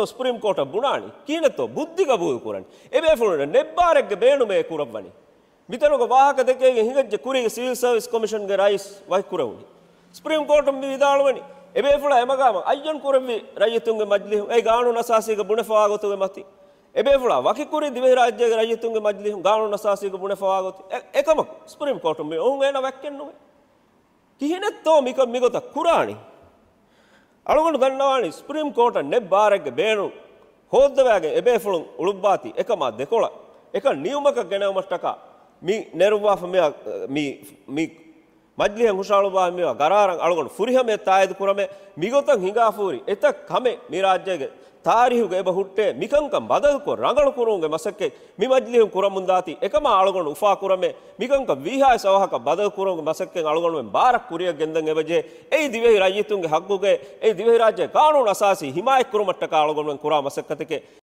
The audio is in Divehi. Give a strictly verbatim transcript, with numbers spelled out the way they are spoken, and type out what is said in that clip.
ސްޕްރީމް ކޯޓަށް ބުނާނީ؟ ކިހިނެއްތޯ ބުއްދި ގަބޫލު ކުރަނީ؟ އެބޭފުޅުން ނެއްބާރެއްގެ ބޭނުމޭ ކުރައްވަނީ. މިތަނުގަ ވާހަކަ ދެކޭގެން ހިނގައްޖެ ކުރީގެ ސިވިލް ސަރވިސް ކޮމިޝަންގެ ރައީސް ވަކިކުރެވުނީ. ސްޕްރީމް ކޯޓުން މި ވިދާޅުވަނީ، އެބޭފުޅާ އެމަގާމަށް އައްޔަން ކުރެއްވި ރައްޔިތުންގެ މަޖިލީހުން އެ ގާނޫނު އަސާސީގަ ބުނެފަވާ ގޮތުގެ މަތިން. އެބޭފުޅާ ވަކިކުރި ދިވެހިރާއްޖޭގެ ރައްޔިތުންގެ މަޖިލީހުން ގާނޫނު އަސާސީގަ ބުނެފަވާ ގޮތުން. އެ-، އެކަމަކު ސްޕްރީމް ކޯޓުން މި އޮހުން އޭނަ ވައްކެއްނުވޭ. ކިހިނެއްތޯ މިކަން މިގޮތަށް ކުރާނީ؟ އަޅުގަނޑު ދަންނަވާނީ ސްޕްރީމް ކޯޓަށް ނެއްބާރެއްގެ ބޭނުން ހޯއްދަވާގެން އެބޭފުޅުން އުޅުއްވާތީ އެކަމާ ދެކޮޅަށް އެކަން ނިޔުމަކަށް ގެނައުމަށްޓަކާ މި ނެރުއްވާފަ މި، މި، މި މަޖިލީހަށް ހުށަހަޅުއްވާ މިވާ ގަރާރަށް އަޅުގަނޑު ފުރިހަމަޔަށް ތާއީދު ކުރަމޭ. މިގޮތަށް ހިނގާފަހުރި އެތައް ކަމެއް މި ރާއްޖޭގެ ތާރީހުގަ އެބަ ހުއްޓޭ. މިކަންކަން ބަދަލުކޮށް ރަނގަޅު ކުރުމުގެ މަސައްކަތް މި މަޖިލީހުން ކުރަމުންދާތީ އެކަމާ އަޅުގަނޑު އުފާކުރަމޭ. މިކަންކަން ވީހާވެސް އަވަހަކަށް ބަދަލު ކުރުމުގެ މަސައްކަތް އަޅުގަނޑުމެން ބާރަށް ކުރިއަށް ގެންދަން އެބަޖެހޭ. އެއީ ދިވެހި ރައްޔިތުންގެ ހައްގުގައި، އެއީ ދިވެހިރާއްޖޭގެ ގާނޫނު އަސާސީ ހިމާޔަތްކުރުމަށްޓަކާ އަޅުގަނޑުމެން ކުރާ މަސައްކަތެކޭ.